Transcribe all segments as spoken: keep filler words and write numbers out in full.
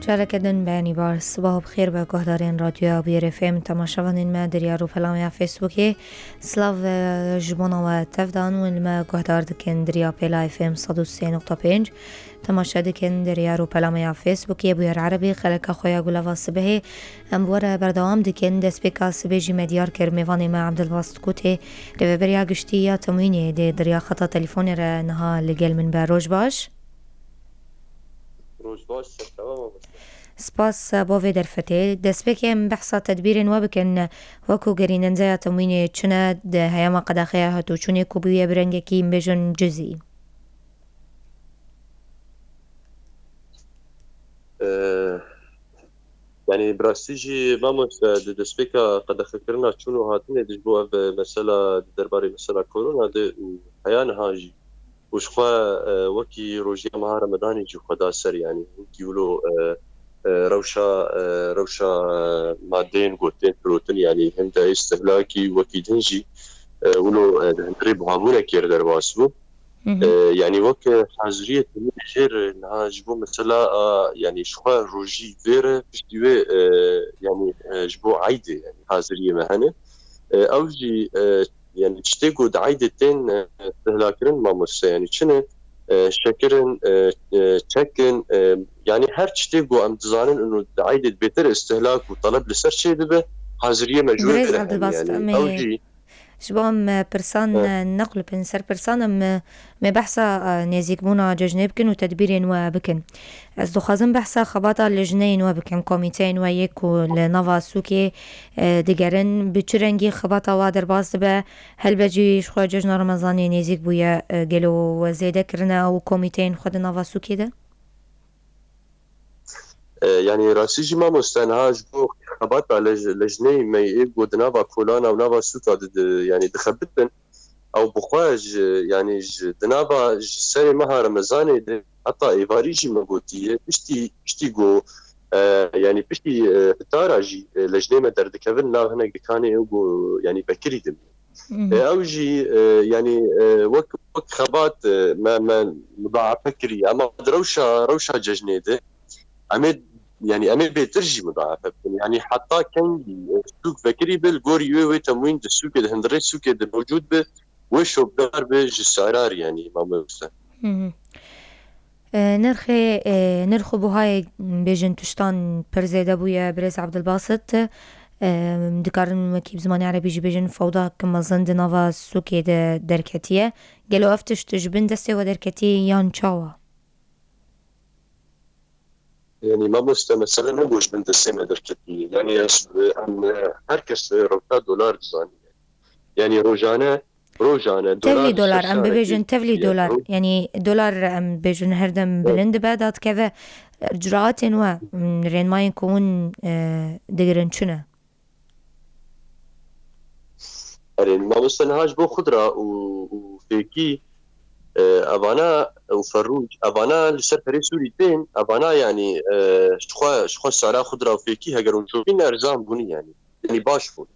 Careke din beyanî bar, sibaha bi xêr be guhdarên Radyoya Bûyer F M, temaşevanên me di riya rûpelamê ya Facebookê. Silav, e, ji bona we tev dan û li me guhdar dikin di riya pêla F M sed û sê nokta pênc. Temaşe dikin di riya rûpelamê ya Facebookê Bûyer Erebî, xeleka xwe ya Gulava Sibehê. Em bi we re berdewam dikin. Destpêka sibê jî me diyar kir mêvanê me Abdulbasit Kutê, rêveberiya giştî ya temwînê dê di riya xeta telefonê re niha li gel min be. Roj baş. Roj baş, sersewa mamoste. Spas bo vê derfetê. Destpêkê em behsa tedbîrên we bikin. Wekû gerînendeya temwînê çi ne di heyama qedexeya hatûçûnê ku bûye bi rengekî, em bêjin, cizî? Ee, yanî bi rastî jî mamoste di destpêka qedexekirina çûn û hatinê de ji bo ev mesela di derbarê mesela korona de û heya niha jî û ji xwe, e, wekî rojiya meha Remedanê jî xwe da ser, yanî hinkî wilo, e, e, rewşa, e, rewşa, e, madeyên ku tên firotin, yanî hinde îstihlakî wekî din jî, e, wilo, e, di hundirê buhabûnekê re derbas bû. Hı hı. E, yanî wek haziriyê temî jêr niha ji bo mesela, a, yanî ji xwe rojî vê re piştî wê, e, yanî, e, ji bo eydê, yanî haziriyê me hene. E, ew jî, e, yanî tiştê ku di eydê tên, e, istihlakirin mamoste, yanî çi ne? E, şekirin, e, e, çekin, e, yanî her tiştê ku em dizanin û di eydê bêtir istihlak û taleb li ser çêdibe, haziriyê me ji wê Birêz re hene, Abdulbasit, yanî em ê ew jî Ji bo em, e, pirsan, e, nequlipin ser pirsan, em, e, me behsa, e, nêzîkbûna cejnê bikin û tedbîrên we bikin. Ez dixwazim behsa xebata lijneyên we bikim, komîteyên we yê ku li nava sûkê, e, digerin, bi çi rengî xebata wa derbas dibe? Helbet jî ji xwe cejna Remezanê nêzîk bûye, e, gelo we zêde kirine ew komîteyên xwe di nava sûkê de? E, yanî rastî jî mamoste niha ji bo xebata lej-, lejneyê me yê ku di nava kolana û nava sûka di, di, yanî dixebitin, ew bi xwe ji, yanî ji di nava ji serê meha Remezanê de heta êvarî jî me gotiye, piştî, piştî ku, e, yanî piştî, e, fitara jî, e, lejneyê me derdikevin nav hinek dikanê ew ku, yanî vekirî dimî. Hı hı. E, ew jî, e, yanî, e, wek, wek xebat, e, me, me mudaefe kiriye. Ema di rewşa, rewşa cejnê de em ê, yanî em ê bêtir jî mudaefe bikin. Yanî heta kengî, e, sûk vekirî be, li gorî wê, wê temwîn di sûkê de, hundirê sûkê de mewcûd be, wê şopdar be ji sarar, yanî mamoste. Hı hı. E, nirxê, e, nirx û buhayê, bêjin, tiştan pir zêde bûye, birêz Abdulbasit. E, dikarin wekî bi zimanê erebî jî bêjin, fewdayeke mezin di nava sûkê de derketiye. Gelo ev tişt ji bin destê we derketiye yan çawa? Yanî mamoste, mesele ne ku ji bin destê me derketiye. Yanî ez, em, her kes rewta dolar dizanî. Yanî rojane, rojane dolar. Tevlî dolar, em bibêjin tevlî dolar. Yanî dolar, em bêjin, her dem bilind dibe, dadikeve. Curaatên we, m, rênmayên ku hûn, e, digirin çi ne? Erê, mamoste, niha ji bo xudra û, û fêkî, e, evana û ferrûc, evana li ser perê Sûrî tên, evana yanî, e, ji xwe, ji xwe sara xudra û fêkî heger hûn şopîn erzan bûnî yanî. Yanî baş bûn.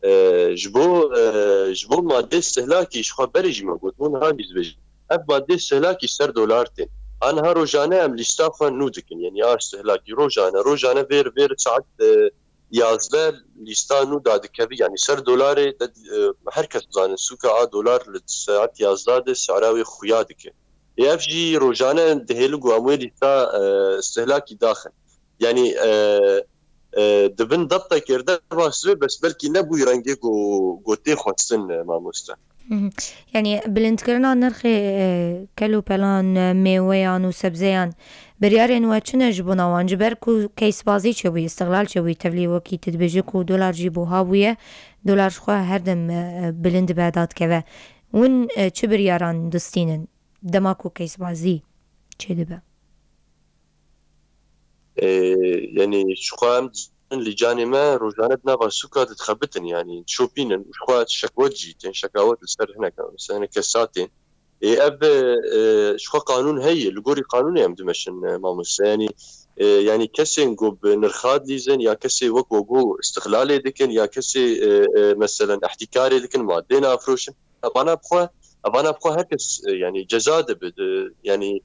E, ji bo, e, ji bo madê istihlakî ji xwe berê jî me got, hûn niha jî dibêjin. Ev madê istihlakî ser dolar tên. A niha rojane em lîsta xwe nû dikin. Yanî a istihlakî rojane, rojane vêr, vêr saet, e, yazdeh lîsta nû dadikevî. Yanî ser dolarê de, e, her kes dizane sûka a dolar li saet yazdeh de sara wê xuya dike. Ê ev jî rojane dihêlin ku em wê lîsta, e, istihlakî daxin. Yanî, e, e, di bin debtekê re derbas dibe, bes belkî ne bûyî rengê ku, ku tê xwestin, e, mamoste. Hı hı. Yanî bilindkirina nirxê, e, kel û pelan, e, mêweyan û sebzeyan, biryarên we çi ne ji bona wan? Ji ber ku keysbazî çêbûye, îstixlal çêbûye, tevlî wekî tu dibêjî ku dolar jî buha bûye, dolar ji xwe her dem, e, e, bilind dibe, dadikeve. Hûn, e, çi biryaran distînin dema ku keysbazî çêdibe? E, yanî ji xwe em dizanîn lîcanê me rojane di nava sûka de dixebitin, yanî dişopînin û ji xwe şekwet jî tên, şekawet li ser hinek, li ser hinek kesa tên. Ê, ev, e, ji xwe qanûn heye, li gorî qanûnê em dimeşin, e, mamoste. Yanî, e, yanî kesên ku bi nirxa dilîzin ya kesê wek we got îstixlalê dikin ya kesê, e, e, meselen îhtîkarê dikin, madeyê nafroşin. Evana bi xwe, evana bi xwe her kes, e, yanî ceza dibe, di, yanî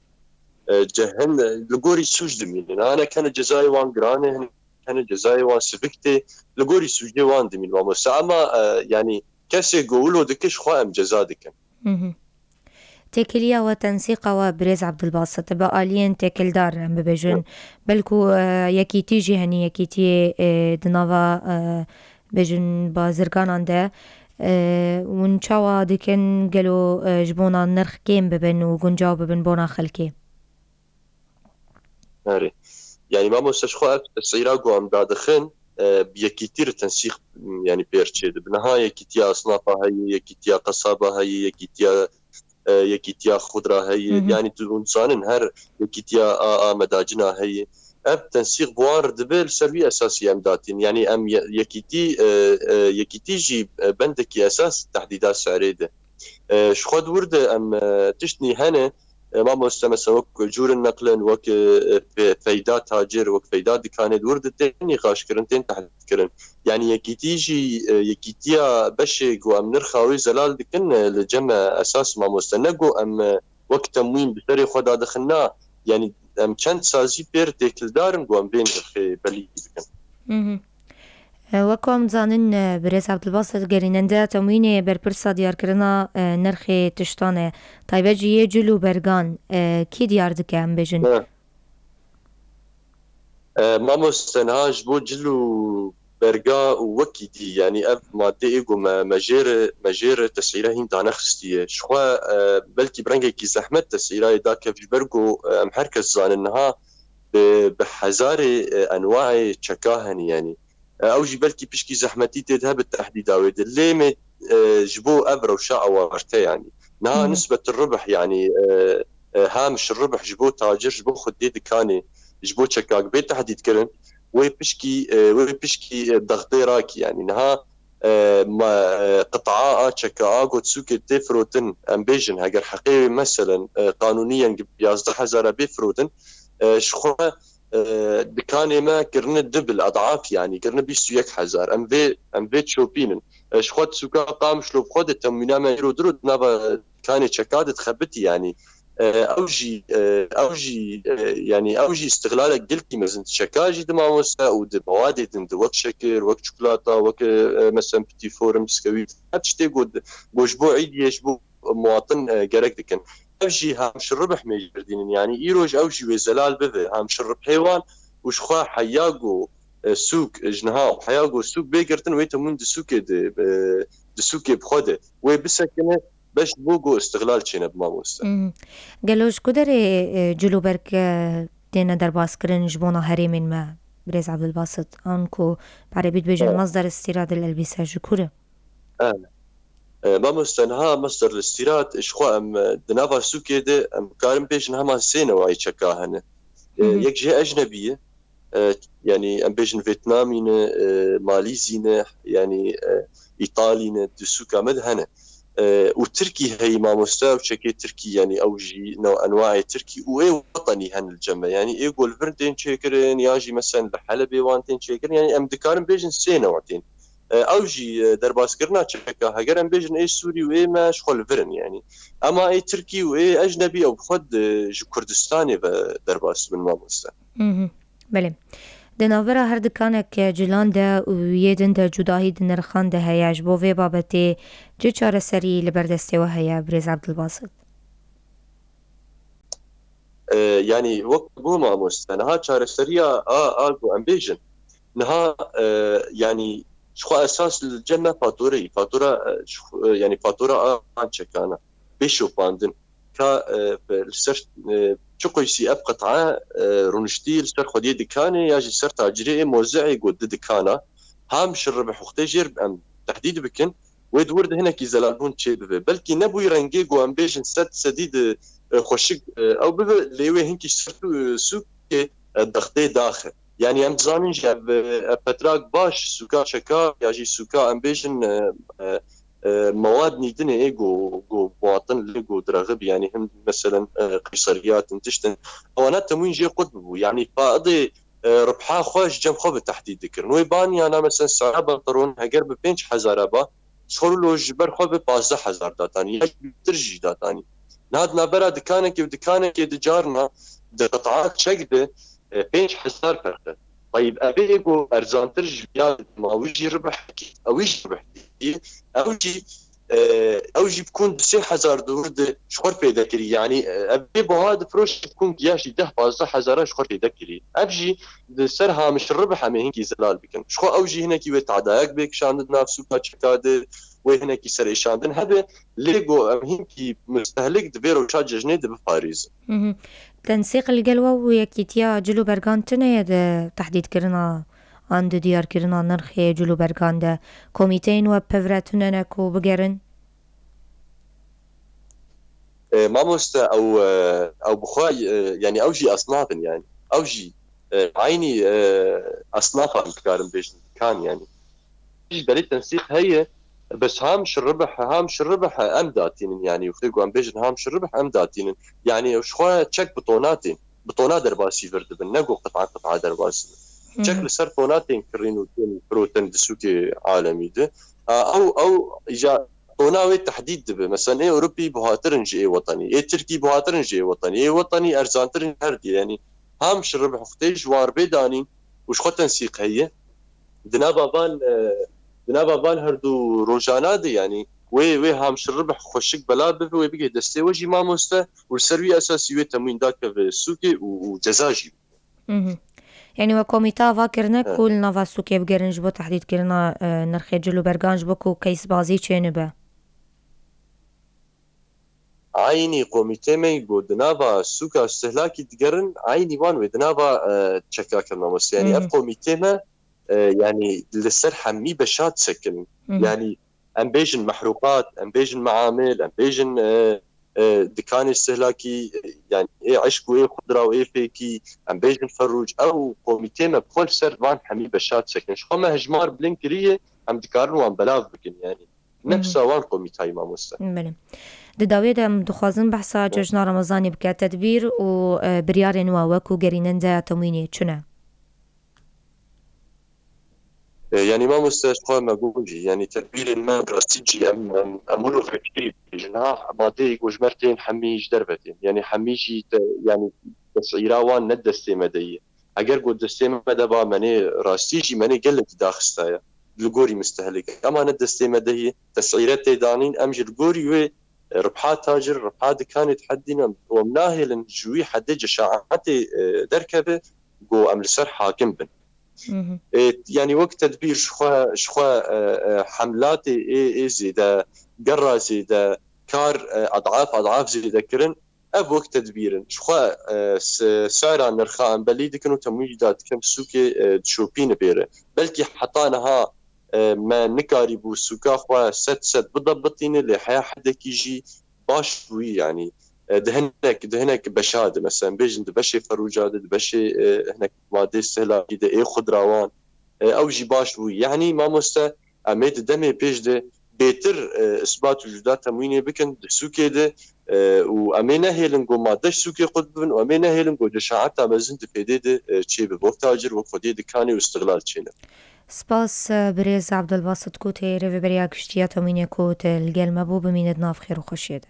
e, ce hin li gorî sûc dimînin. Hinek hene cezayê wan giran e, hinek hene cezayê wan sivik tê, li gorî sûcê wan dimîn mamoste. Ema, e, yanî kesê ku wilo dike ji xwe em ceza dikin. Mhm. Têkiliya we, tensîqa we, birêz Ebdulbasit, bi aliyên têkildar em bibêjin. Evet. Belkû, e, yekîtî jî henî yekîtiyê, e, di nava, e, bêjin bazirganan de, e, hûn çawa dikin gelo, e, ji bona nirx kêm bibin û guncaw bibin bona xelkê? Erê. Yanî mamoste ji xwe ev tesîra ku em dadixin, e, bi yekîtî re tensîq, yanî pêr çêdibe. Niha yekîtiya esnafa heye, yekîtiya qesaba heye, yekîtiya, e, yekîtiya xudra heye. Hı hı. Yanî tu hûn zanin her yekîtiya a, a medacina heye. Ev tensîq bi wan re dibe, li ser wî esasî em datîn. Yanî em ye-, yekîtî, e, e, yekîtî jî, e, bendekî esas tehdîda serê de. E, ji xwe di wir de em, e, tiştnî hene, e, mamoste, mesela wek cûrin neqlin, wek, e, fe-, feyda tacir, wek feyda dikanê di wir de tên nîqaşkirin, tên tehdîdkirin. Yanî yekîtî jî, e, yekîtiya beşê ku em nirxa wê zelal dikin, e, li cem me esas mamoste. Ne ku em, e, wek temwîn bi serê xwe dadixin, na. Yanî em çend sazî pêr têkildar in ku em vê nirxê belî bikin. Mhm. E, wek ku em dizanin, e, birêz Ebdulbasit gerînendeya temwînê berpirsa diyarkirina, e, nirxê tiştan e. Taybet jî yê cil û bergan, e, kî diyar dike, em bêjin? Ne. E, mamoste, niha ji bo cil û berga û wekî dî, yanî ev madde ê ku me, me jê re, me jê re tesîra hîn danexistiye. Ji xwe, e, belkî bi rengekî zehmet tesîrayê dakev, ji ber ku, e, em her kes zanin niha bi, bi hezarê, e, enwaê çeka hene, yanî. E, ew jî belkî pişkî zehmetî tê de hebe tehdîda wê de. Lê me, e, ji bo ev rewşa awarte, yanî. Niha Hı hı. nisbet ribih, yanî, e, e, hamiş ribih ji bo tacir, ji bo xwediyê dikanê, ji bo çekak bê tehdîd kirin, wê pişkî, e, wê pişkî, e, dextê rakî, yanî. Niha, e, ma, e, qit'a a çeka a got sûkê tê firotin, em bêjin, heger heqê wê meselen, e, qanûniyen bi yazdeh hezara bê firotin, e, ji xwe, e, dikanê me kirine dibil, adaf, yanî kirine bîst û yek hezar. Em vê, em vê çopînin. E, ji xwe di sûka Qamişlo bi xwe de temwîna me îro diro di nava dikanê çeka de dixebitî, yanî. E, ew jî, e, ew jî, e, yanî ew jî îstixlalek gelkî mezin di çeka jî di mamoste û di mewadê din di wek şekir, wek çikolata, wek, e, mesela pitî forim, biskewît, her tiştê ku di, ku ji bo îdiyê, ji bo muwatin, e, gerek dikin. Ev jî hamiş ribih mêjir dînin. Yanî îroj ew jî wê zelal bibe. Hamiş ribhê wan û ji xwe heya ku, e, sûk, e, ji niha û heya ku sûk bê girtin, wê temûn di sûkê de, e, di sûkê bi xwe de. Wê bisekine, beş bo ku îstixlal çêne bi mamoste. Hmm. Gelo ji ku derê, e, cil û berg, e, têne derbaskirin ji bona herêmên me, birêz Ebdulbasit? An ku bi erebî dibêjin Evet. masdar îstîrad el-elbîse ji ku re? Evet. E, mamoste, niha masdar îstîrad, ji xwe em, e, di nava sûkê de, em karin bêjin hema sê newayê çeka hene. E, Hı hı. yek jê ecnebî ye, e, yanî em bêjin Vêtnamî ne, e, Malîzî ne, yanî, e, Îtalî ne, di sûka me de hene. E, û Tirkî heyî mamoste, ew çekê Tirkî, yanî ew jî ne enwaê Tirkî û ê wetenî hene li cem me. Yanî ê ku li vir tên çêkirin, ya jî mesen li Helebê wan tên çêkirin. Yanî em dikarin bêjin sê newa tên. E, ew jî, e, derbaskirina çeka, heger em bêjin ê Sûrî û ê me ji xwe li vir in, yanî. Ema ê Tirkî û ê ecnebî ew bi xwe di, ji Kurdistanê ve derbas dibin, mamoste. Mhm. Belê. Di navbera her dikanek cilan de û yê din de cudahî di nirxan de heye. Ji bo vê babetê çi çareserî li ber destê we heye, birêz Ebdulbasit? E, yanî wek bû mamoste, niha çareseriya a, a ku em bêjin, niha, e, yanî ji xwe esas li cem me fatureyî, fatura, e, ji xwe, e, yanî fatura a, a çekana, bê şopandin. Ka, e, li ser, e, çi quysî ev qit'a, e, rûniştî li ser xwediyê dikanê ya jî ser tacirê ê moze'ê got di dikana, ham şirribih wextê jêr em tehdîd bikin, wê di wir de hinekî zelalbûn çê bibe. Belkî nebûyî rengê ku em bêjin sed sedî di, e, xweşik, e, ew bibe, lê wê hinkî ji ser tu, e, sûkê, e, dextê daxe. Yanî em dizanin jî ev, e, ev petrak baş sûka çeka ya jî sûka em bêjin, e, e, e, mewad nîdinê ê ku, ku muwatin lê ku direxib, yanî him meselen, e, qeyseriyatin tiştin. Ewana temwîn jê qut bibû. Yanî faidê, e, ribha xwe ji cem xwe bi tehdîd dikirin. Wê ban yana mesela sara pantalon heger bi pênc hezara ba, ji xwe lo ji ber xwe bi pazdeh hezar datanî, ya jî bitir jî datanî. Niha di navbera dikanekê û dikanekê di carna, di qita çek de e, pênc hezar perqe. Tayîb, evê ê ku erzantir ji viya ma wî jî ribih, ew jî ribih dî. Ew jî, e, ew jî bikûn di sê hezar dûr de ji xwe pêde kirî. Yanî, e, evê buha di firoşê bikûn giya jî deh pazdeh hezara ji xwe pêde kirî. Ev jî di ser hamiş ribih em ê hinkî zelal bikin. Ji xwe ew jî hinekî wê tadayek bê kişandin nav sûka çeka de, wê hinekî serêşandin hebe, lê ku em hinkî mustehlik di vê rewşa cejnê de biparêzin. Mhm. Tensîq li gel we û Yekîtiya Cil û Bergan tune ye di tehdîdkirina an di diyarkirina nirxê cil û bergan de? Komîteyên we bi pevre tune ne ku bigerin? E, mamoste, ew, e, ew bi xwe, e, yanî ew jî esnaf in, yanî ew jî, e, eynî, e, esnafan dikarin bêjin dikan, yanî. Jî belê tensîq heye, bes ham şiribih, ham şiribih em datînin, yanî wextê ku em bêjin ham şiribih em datînin. Yanî ji xwe çek bi tona tên, bi tona derbasî vir dibin, ne ku qit'a qit'a derbas dibin. Çek li ser tona tên kirîn û tên firotin di sûkê alemî de. A, ew, ew îca tona wê tehdîd dibe. Mesela ê Ewropî buhatir in ji ê wetanî, ê Tirkî buhatir in ji ê wetanî, ê wetanî erzantir in her dî. Yanî ham şiribih wextê ji wan bê danîn û ji xwe tensîq heye. Di nava van, e, di nava van her du rojana de, yanî wê, wê ham şiribih xweşik bela bibe, wê bigê destê we jî mamoste û li ser wî esasî wê temwîn dakeve sûkê û, û ceza jî. Mhm. Yanî we komîte ava kirine ku li nava sûkê bigerin ji bo tehdîdkirina, e, nirxê cil û bergan ji bo ku keysbazî çênibe? Eynî komîtê me ku di nava sûka stehlakî digerin, eynî wan wê di nava, e, çeka kirina west. Yanî ev komîtê me, e, yanî li ser hemî beşa disekin. Yanî em bêjin mehrûqat, em bêjin meamil, em bêjin, e, e, dikanê stehlakî, e, yanî ê eşk û ê xudra û ê fêkî, em bêjin ferûc. Ew komîtê me bi xwe li ser van hemî beşa disekin. Ji xwe me hejmar bilind kiriye, em dikarin wan belav bikin yanî. Nefsa wan komîtayî mamoste. Belê. Di dawiyê de em dixwazin behsa cejna Remezanê bike. Tedbîr û, e, biryarên we wekû gerînende ya temwînê çi ne? E, yanî mamoste, ji xwe me got jî, yanî tedbîrên me bi rastî jî em, em, em wilo vekirî bêjin. Ha, madeyê ku ji me tên hemî ji derve tên. Yanî hemî jî te, yanî tesîra wan ne destê me de ye. Eger ku destê me de ba, me nê rastî jî me nê gelekî daxistaya li gorî mistehlik. Ema ne destê me de ye, tesîre tê danîn, em jî li gorî wê, e, ribha tacir, ribha dikanê dihedîn em, û em nahêlin ji wî hedê ceşaetê, e, derkeve ku em li ser hakim bin. E, yanî wek tedbîr ji xwe, ji xwe, e, e, hemlatê ê, ê zêde, gerra zêde, kar, e, edaf, edaf zêde kirin, ev wek tedbîr in. Ji xwe, e, se-, sera nirxa em belî dikin û temwîl jî dadikin sûkê, e, dişopîne bêre. Belkî heta niha, e, me nikarîbû sûka xwe sed sed bidebitîne, lê heya hedekî jî baş bûyî, yanî, e, di hinek, di hinek beşa de, mesela, em bêjin di beşê ferûca de, di beşê, e, hinek madê stehlakî de, ê xudrawan, e, ew jî baş bûyî. Yanî, mamoste, em ê di demê pêş de bêtir, e, isbat û cuda temwînê bikin di sûkê de, e, û em ê nehêlin ku madde ji sûkê qut bibin û em ê nehêlin ku ceşaeta mezin di pêdê de, e, çêbibe. Wek tacir, wek xwediyê dikanê û istiqlal çêne. Spas, e, birêz Abdulbasit Kutê, rêveberiya giştî ya temwînê ku te li gel me bû, bimîne di nav xêr û xweşiyê de.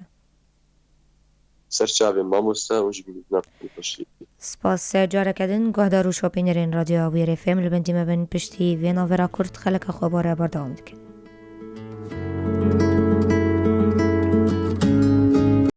Ser çavên mamoste û jî bimîne di nav xêr û xweşiyê de. Spas, e, careke din guhdar û şopînerên Radyoya Wêrê F M, li bendî me bin, piştî vê navbera kurt xeleka xwe bare berdewam dikin.